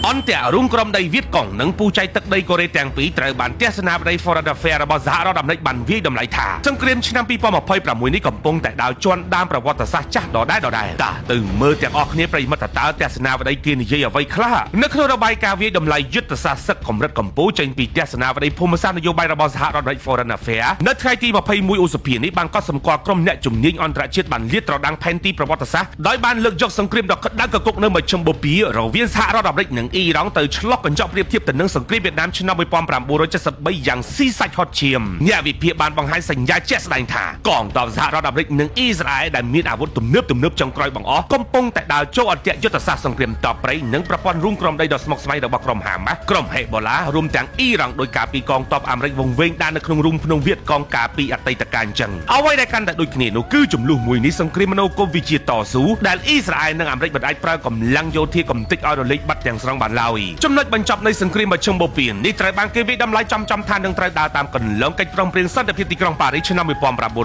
អន្តៈរួមក្រុមដីវៀតកុងនិងពូចៃទឹកដីកូរ៉េទាំងពីរត្រូវបានទស្សនាវដ្តី Foreign Affairs របស់សហរដ្ឋអាមេរិកបានវាយតម្លៃថាសង្គ្រាមឆ្នាំ2026នេះកំពុងតែដើរជាន់ដើមប្រវត្តិសាស្ត្រចាស់ដដែលដដែលតាទៅមើលទាំងអស់គ្នាប្រិយមិត្តតើទស្សនាវដ្តីគេនិយាយអ្វីខ្លះនៅក្នុងរបាយការណ៍វាយតម្លៃយុទ្ធសាស្ត្រសឹកកម្រិតកម្ពុជាចេញពីទស្សនាវដ្តីភូមិសាស្ត្រនយោបាយរបស់សហរដ្ឋអាមេរិក Foreign Affairs នៅថ្ងៃទី21ឧសភានេះបានកត់សម្គាល់ក្រុមអ្នកជំនាញអន្តរជាតិបានលាតត្រដាងផែនទីប្រវត្តិសាស្ត្រដោយបានលើកយកសង្គ្រាមដ៏ក្តៅកគុកនៅមជ្ឈិមបូព៌ារវាងសហរដ្ឋអាមេរិកនិងអ៊ីរ៉ង់ទៅឆ្លុះកញ្ចក់ប្រៀបធៀបទៅនឹងសង្គ្រាមវៀតណាមឆ្នាំ1973យ៉ាងស៊ីសាច់ហត់ឈាមអ្នកវិភាគបានបង្ហាញសញ្ញាជាក់ស្ដែងថាកងទ័ពសហរដ្ឋអាមេរិកនិងអ៊ីស្រាអែលដែលមានអាវុធទំនើបទំនើបចុងក្រោយបង្អស់កំពុងតែដើរចូលអន្ទាក់យុទ្ធសាស្ត្រសង្គ្រាមតបព្រៃនិងប្រព័ន្ធរួមក្រុមដីដ៏ស្មុគស្មាញរបស់ក្រុមហាម៉ាស់ក្រុមហេបូឡារួមទាំងអ៊ីរ៉ង់ដោយការពីកងទ័ពអាមេរិកវង្វេងដាននៅក្នុងរូងភ្នំវៀតកងការពីអតីតកាលអញ្ចឹងអ្វីដែលកាន់តែដូចគ្នានោះគឺចំនួនមួយនេះសង្គ្រាមមនោគមវិជ្ជាតស៊ូដែលអ៊ីស្រាអែលនិងអាមេរិកមិនអាចប្រើកម្លាំងយោធាកំទេចឲ្យរលាយបាត់ទាំងស្រុងបានឡើយចំណុចបញ្ចប់នៃសង្គ្រាមមជ្ឈិមបូព៌ានេះត្រូវបានគេវាយតម្លៃចំចំថានឹងត្រូវដើរតាមកន្លងកិច្ចព្រមព្រៀងសន្តិភាពទីក្រុងប៉ារីសឆ្នាំ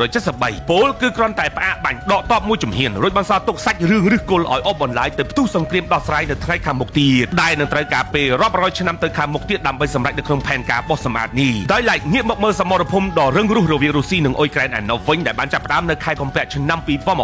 1973ពលគឺគ្រាន់តែផ្អាកបាញ់ដកតបមួយជំហានរួចបន្សល់ទុកសាច់រឿងឫសគល់ឲ្យអបបន្លាយទៅផ្ទុះសង្គ្រាមដោះស្រាយនៅថ្ងៃខាងមុខទៀតដែលនឹងត្រូវការពេលរាប់រយឆ្នាំទៅខាងមុខទៀតដើម្បីសម្រេចនៅក្នុងផែនការបោះសម្អាតនេះដោយឡែកងាកមកមើលសមរភូមិដ៏រឹងរូសរវាងរុស្ស៊ីនិងអ៊ុយក្រែនឯណោះវិញដែលបានចាប់ផ្ដើមនៅខែកុម្ភៈឆ្នាំ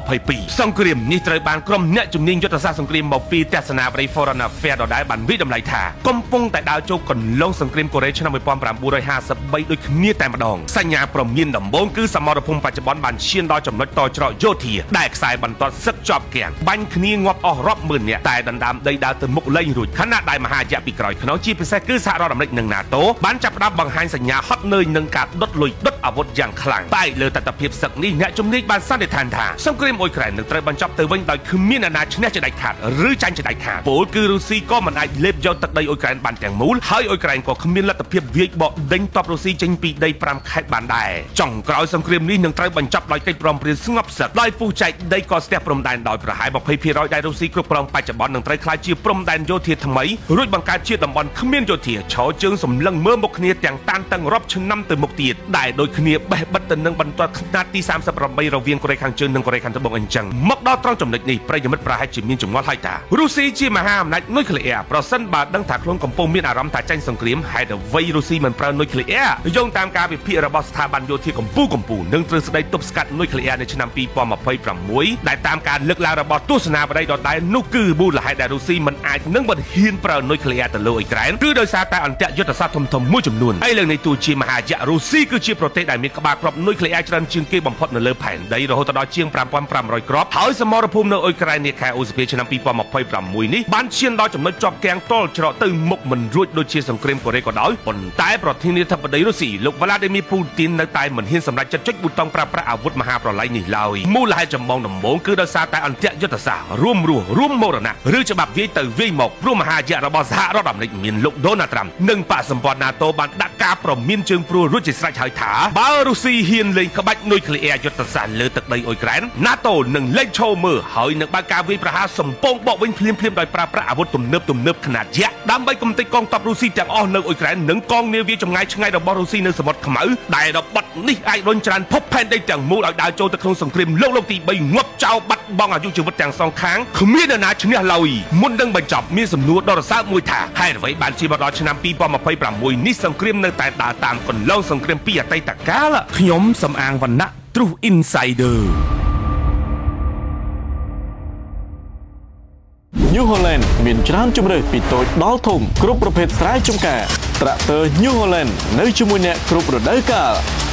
2022សង្គ្រាមនេះត្រូវបានក្រុមអ្នកជំនាញយុទ្ធសាស្ត្រសង្គ្រាមមកពីទស្សនាវដ្តី Foreign Affairs ដដែលបានវាយតម្លៃថាកំពុងតែដើរចូលកន្លងសង្គ្រាមកូរ៉េឆ្នាំ1953ដូចគ្នាតែម្ដងសញ្ញាព្រមានដំបូងគឺសមរភូមិបច្ចុប្បន្នបានឈានដល់ចំណុចតច្រកយោធាដែលខ្សែបន្ទាត់សឹកជាប់គាំងបាញ់គ្នាងាប់អស់រាប់ម៉ឺននាក់តែដណ្ដើមដីដើរទៅមុខលែងរួចខណៈដែលមហាយៈពីក្រោយខ្នងជាពិសេសគឺសហរដ្ឋអាមេរិកនិង NATO បានចាប់ផ្ដើមបង្ហាញសញ្ញាហត់នឿយនឹងការដុតលុយដុតអាវុធយ៉ាងខ្លាំងបែកលើតថភាពសឹកនេះអ្នកជំនាញបានសន្និដ្ឋានថាសង្គ្រាមអ៊ុយក្រែននឹងត្រូវបញ្ចប់ទៅវិញដោយគ្មានអ្នកណាឈ្នះជាដាច់ខាតឬចាញ់ជាដាច់ខាតពលគឺរុស្ស៊ីក៏មិនអាចលេបយកទឹកដីអ៊ុយក្រែនបានទាំងមូលហើយអ៊ុយក្រែនក៏គ្មានលទ្ធភាពវាយបកដេញទ័ពរុស្ស៊ីចេញពីដី5ខេត្តបានដែរចុងក្រោយសង្គ្រាមនេះនឹងត្រូវបញ្ចប់ដោយកិច្ចព្រមព្រៀងស្ងប់ស្ងាត់ដោយពុះចែកដីក៏ស្ទះព្រំដែនដោយប្រហែល20%ដែលរុស្ស៊ីគ្រប់គ្រងបច្ចុប្បន្ននឹងត្រូវក្លាយជាព្រំដែនយោធាថ្មីរួចបង្កើតជាតំបន់គ្មានយោធាឈរជើងសម្លឹងមើលមុខគ្នាទាំងតានតឹងរាប់ឆ្នាំទៅមុខទៀតដែលដូចគ្នាបេះបិទទៅនឹងបន្ទាត់ខ្នាតទី38រវាងកូរ៉េខាងជើងនិងកូរ៉េខាងត្បូងអញ្ចឹងមកដល់ត្រង់ចំណុចនេះប្រិយមិត្តប្រហែលជាមានចម្ងល់ហើយថារុស្ស៊ីជាមហាអំណាចនុយក្លេអ៊ែរប្រសិនបើដឹងថាខ្លួនកំពុងមានអារម្មណ៍ថាចាញ់សង្គ្រាមហេតុអ្វីរុស្ស៊ីមិនប្រើនុយក្លេអ៊ែរយោងតាមការវិភាគរបស់ស្ថាប័នយោធាកម្ពុជាកម្ពុជានឹងទ្រឹស្ដីទប់ស្កាត់នុយក្លេអ៊ែរនៅឆ្នាំ2026ដែលតាមការលើកឡើងរបស់ទស្សនាវដ្តីដដែលនោះគឺមូលហេតុដែលរុស្ស៊ីមិនអាចនឹងមិនហ៊ានប្រើនុយក្លេអ៊ែរទៅលើអ៊ុយក្រែនគឺដោយសារតែអន្ទាក់យុទ្ធសាស្ត្រធំៗមួយចំនួនឥឡូវនេះទោះជាមហាយក្សរុស្ស៊ីគឺជាប្រទេសដែលមានក្បាលគ្រាប់នុយក្លេអ៊ែរច្រើនជាងគេបំផុតនៅលើផែនដីរហូតដល់ជាង5500គ្រាប់ហើយសមរភូមិនៅអ៊ុយក្រែននាខែឧសភាឆ្នាំ2026នេះបានឈានដល់ចំណុចជាប់គាំងទល់ច្រកទៅមុខមិនរួចដូចជាសង្គ្រាមកូរ៉េក៏ដោយប៉ុន្តែប្រធានាធិបតីរុស្ស៊ីលោកវ្លាឌីមៀពូទីននៅតែមិនហ៊ានសម្រេចចិត្តចុចប៊ូតុងប្រើប្រាស់អាវុធមហាប្រល័យនេះឡើយមូលហេតុចម្បងដំបូងគឺដោយសារតែអន្ទាក់យុទ្ធសាស្ត្ររួមរស់រួមមរណៈឬច្បាប់វាយទៅវាយមកព្រោះមហាយក្សរបស់សហរដ្ឋអាមេរិកមានលោកដូណាល់ត្រាំនិងបកសម្ព័ន្ធ NATO បានដាក់ការប្រមានជើងព្រួលរួចជាស្រេចហើយថាបើរុស្ស៊ីហ៊ានលេងក្បាច់នុយក្លេអ៊ែរយុទ្ធសាស្ត្រលើទឹកដីអ៊ុយក្រែន NATO នឹងលេងឈរមើលហើយនឹងបើកការវាយប្រហារសំពងបកវិញភ្លាមៗដោយប្រើប្រាស់អាវុធទំនើបទំនើបខ្នាតយក្សដើម្បីកំទេចកងទ័ពរុស្ស៊ីទាំងអស់នៅអ៊ុយក្រែននិងកងនាវាចម្ងាយឆ្ងាយរបស់រុស្ស៊ីនៅសមុទ្រខ្មៅដែលរបត់នេះអាចរុញច្រានភពផែនដីទាំងមូលឲ្យដើរចូលទៅក្នុងសង្គ្រាមលោកលោកទី3ងាប់ចោលបាត់បង់អាយុជីវិតទាំងសងខាងគ្មាននរណាឈ្នះឡើយមុននឹងបញ្ចប់មានសំណួរដ៏រសើបមួយថាហេតុអ្វីបានជាមកដល់ឆ្នាំ2026នេះសង្គ្រាមនៅតែដើរតាមកន្លងសង្គ្រាមពីអតីតកាលខ្ញុំសំអាងវណ្ណៈ Truth Insider New Holland មានច្រើនជម្រើសពីតូចដល់ធំគ្រប់ប្រភេទស្រែចម្ការត្រាក់ទ័រ New Holland នៅជាមួយអ្នកគ្រប់រដូវកាល។